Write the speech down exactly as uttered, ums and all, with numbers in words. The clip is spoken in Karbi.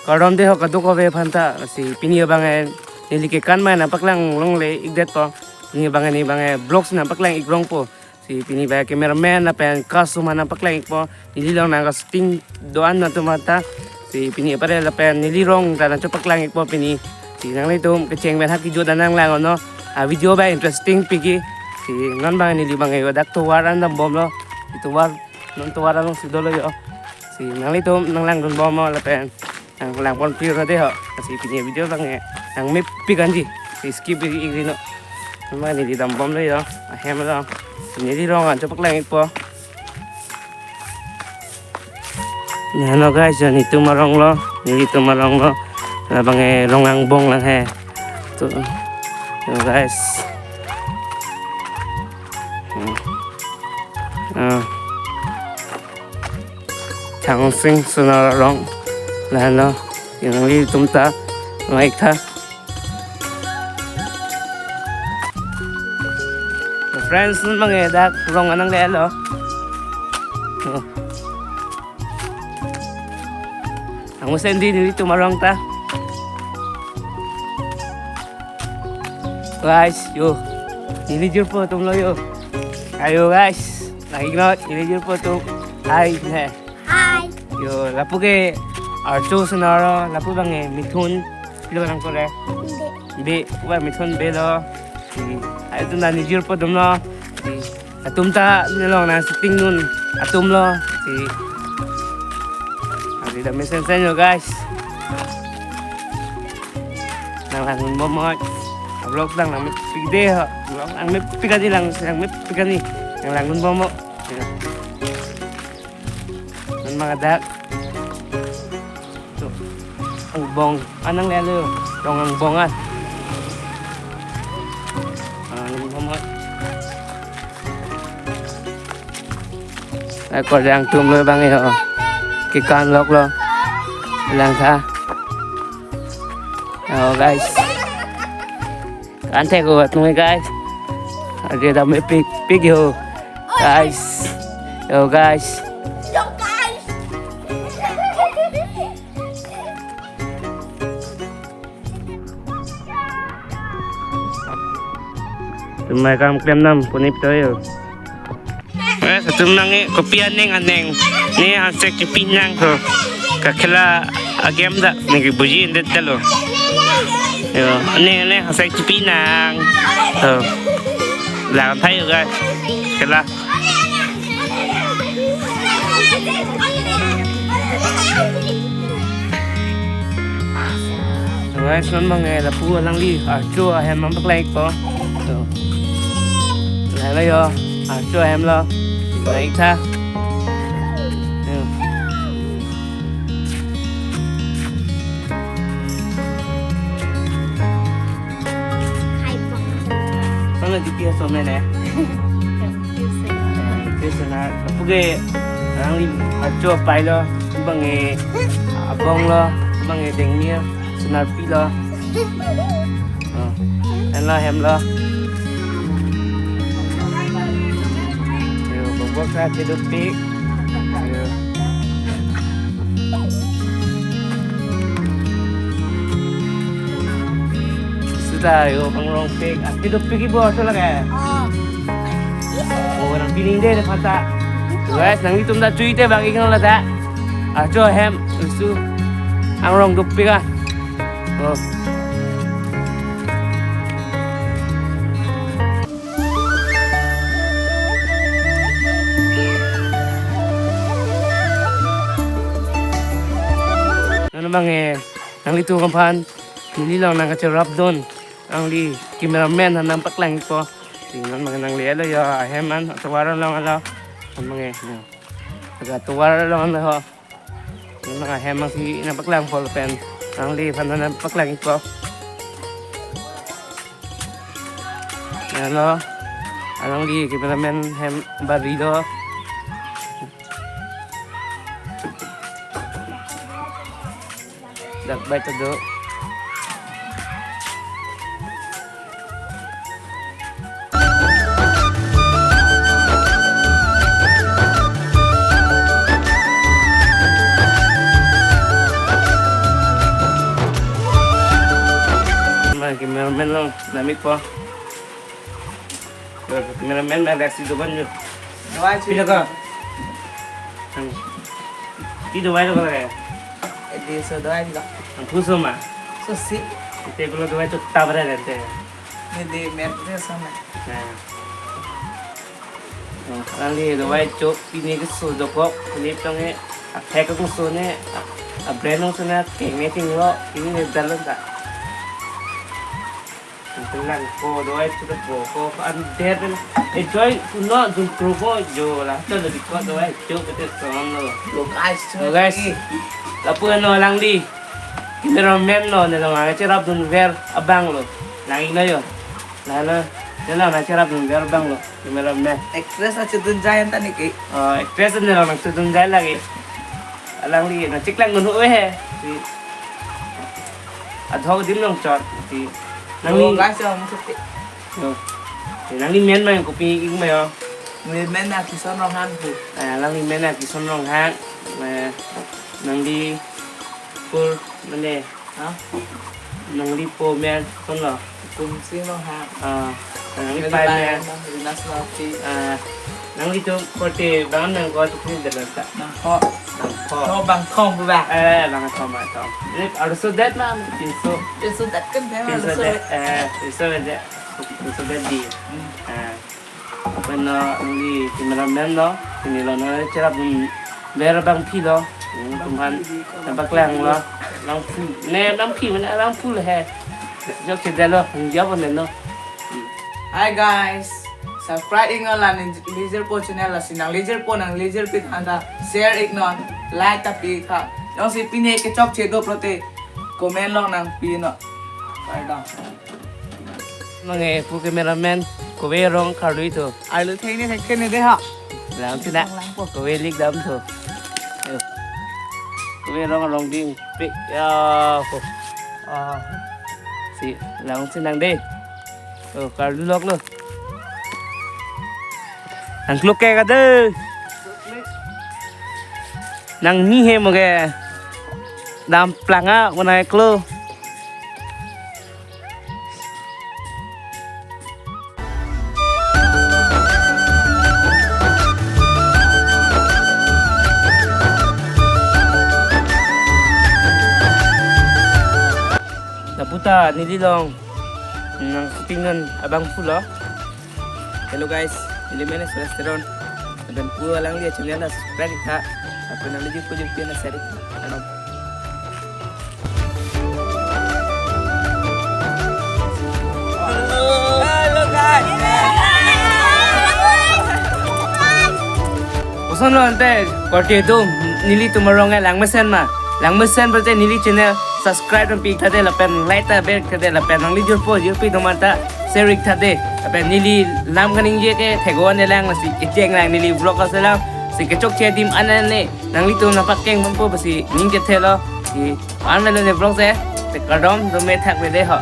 kardom de ho kadokave aphan ta. Si pini abang neli kekan mai nangpaklang longle-ikdet po. Pini abang neli abang vlogs nangpaklang-ik rong po. Si pini abang cameraman lapen kasuma nangpaklang-ik po. Neli along nangka-shooting do-an atum ta. Si pini apar lapen neli rong ta nangchepaklang-ik po pini. Si nanglitum kecheng pen ha kejut an nanglang non. A video abang interesting pik ke. Si non abang neli abang yo dak tovar an dambomlo. Si tovar, non tovar alongsi dolo yo. Si nanglitum nanglangdun bomnon lapen nanglang ponpir de ho. Si pini video abang nangmepik anji. Si skip ik ri non. Non abang neli dambomlo yo. Ahem lo. Si neli rong an chepaklang-ik po. Nano guys, ya nelitum arong lo, nelitum arong lo. Labang rong angbong lang he. Tu, yo guys. Hmm. Ah. Changsing Sonar arong. Nano, nelitum ta, mai tha. Friends, non abang dak rong an nanglelo. Oh. Ang usen di nelitum arong ta. Guys, yo. Neli jirpo atum lo yo. Ayo guys, lagi not neli jirpo atum. Hai, ne. Hi. Yo, lapu ke Archo Sonar lo, lapu abang Mithun lo nangkok re. Be. Be, wa Mithun Bey lo. Si, ayo atum ta neli jirpo atum lo. Si, atum ta neli along nang-shooting dun atum lo. Si, ari dam mesen sen yo guys. Nanglangdun bomnon. Vlog abang nangmepik de ho. Vlog nangmepik ani lang, nangmepik ani. Nanglangdun bomnon. Ya. Non abang dak. Tu. Angbong an nanglelo. Rong angbong an. Ah, nanglelo mo. Ako jang tum lo abang yo. Kekan lok lo. Lang tha. Oh guys. Kan the ko atum guys. Ari dam mepik pik yo. Guys. Yo guys. Yo, guys. Tum mai kam klem nam punip to yo. Eh, atum nang eh, kopi aneng aneng. Ne hangsek chipi nang ko. Kakhela a-game dak ne ke buji indet lo. Yo, ne ne hangsek chipi nang. Oh. Lang tha yo guys. Khela. Guys, non abang eh, lapu alangli Archo ahem nangpaklangpo. So. Lalo yo, Archo ahem lo. Lang tha. Yo. Mana di pia so mene? Pia so na, lapu ke, alangli Archo apei lo, abang eh, abong lo, abang eh, Dengmir, Sonarpi lo. Oh, en lo hem lo. Yo, bok bok sa cheduk pik. Yo. Sudah yo, bang rongpik. Ah, cheduk pik ibu asal lagi. Oh. Oh, nangpining de, de pata. Guys, nanglitum ta chui te bang ikno la ta. Archo ahem, usu. Ang rong dukpik ah. Oh. Non abang eh, nanglitum aphan, neli along nangkacherapdun, alangli cameraman aphan nangpaklangpo. Si non abang nanglelo yo, ahem an, atovar along lo, non abang eh, yo. Aga atovar along lo ho. Non ahem ansi nangpaklangpo lapen alangliphan nangpaklangpo. Yo lo, alangli cameraman hem bari lo. Dak bai ta do. Namik po. Cameraman, main reaksi dokan jo. Dawai chu. Pila ka? Hmm. Pi dawai lo ka lagaya? Edi so dawai lo. Ang puso ma? So si. Ite kulo dawai chok tabra dente. Ne de mer de so ma. Nah. Oh, alangli dawai chok pine keso dokok, pine tong he, aphek keso ne, a, a brand keso ne, keng ne tinglo, pine ne dalon ta. Ang telang ko dawai chok ko, ko, ko, an der pen, enjoy kuno, jun kro ko, jo la, to lebih ko dawai chok kete son lo. Lo guys, lo guys. Lapu no alangli. Cameraman lo, ne lo nang cherap dunver abang lo. Nang ino yo. Nang lo, ne lo nang cherap dunver abang lo. Cameraman. Actress achedun jai anta niki. Oh, actress ne lo nang chedun jai lagi. Alangli nang chiklang dun hu he. Si. Adhok dim long chot. Si. Nangli. Oh, guys, ya, maksud ki. Yo. Si nangli men ma kopi ik ma yo. Nangli men na Kison Ronghang pu. Ah, nangli men na Kison Ronghang. Eh, nangli pur mane. Ha? Nangli po men, kon lo? Kumsing Ronghang. Ah, nangli pai men. Nangli pai men, Rina Smarty. Ah, nangli tu korte bang nang ko tu pun jalan ta. Nangkho. Nangkho. Tho Bangthong pu ba? Eh, Bangthong, Bangthong. Ini arloso det ma, pinso. Pinso det kan dia, pinso arloso det, det. Eh, pinso det. Pinso det di. Hmm. Eh. Pen, uh, nangli cameraman lo, pini lo nang cherap dunver abangpi lo. Hmm, tum aphan nangpaklang lo. Abangpi. Ne abangpi mane abangpi lo he. Jok si dalo, jok ne lo. Hi guys. Subscribe iknon la nanglijirpo channel, lasi nanglijirpo nanglijirpi thanta share iknon, like ta pi tha. Jongsi pine kechokche do pulote comment along nangpi non. Kardom. Mane pu cameraman, kove rong karlu thu. Arlu theng ne thek ne de ha. Lang sina. Lang po. Kove lik dam thu. Ayo. Kove rong rong ding. Pi. Ya. Ho. Ah. Si lang sinang de. Oh, karlu lok lo. Ang klok ke ka de. Nang ni he mo ke. Dam planga mo na klo. Lapu ta neli along nang shooting non abangpi lo. Hello guys, neli men Suresh Teron. Lapen pu alangli channel ta subscribe tha. Lapen nangli jukpo jukpo na share tha. Hello. Hello guys. Koson lo ante korte atum, nelitum arong ke langmesen ma. Langmesen pulote neli channel subscribe nangpi tha de lapen like ta ber tha de lapen nangli jukpo jukpi atum anta share ik tha de. Lapen neli lam kaningje ke thegon elang lasi kecheng lang neli vlog aselang si kechokche adim an an ne nanglitum nangpakeng ponpo pusi ning kethe lo. Si an melo ne vlog se te kardom do me thak le de ho.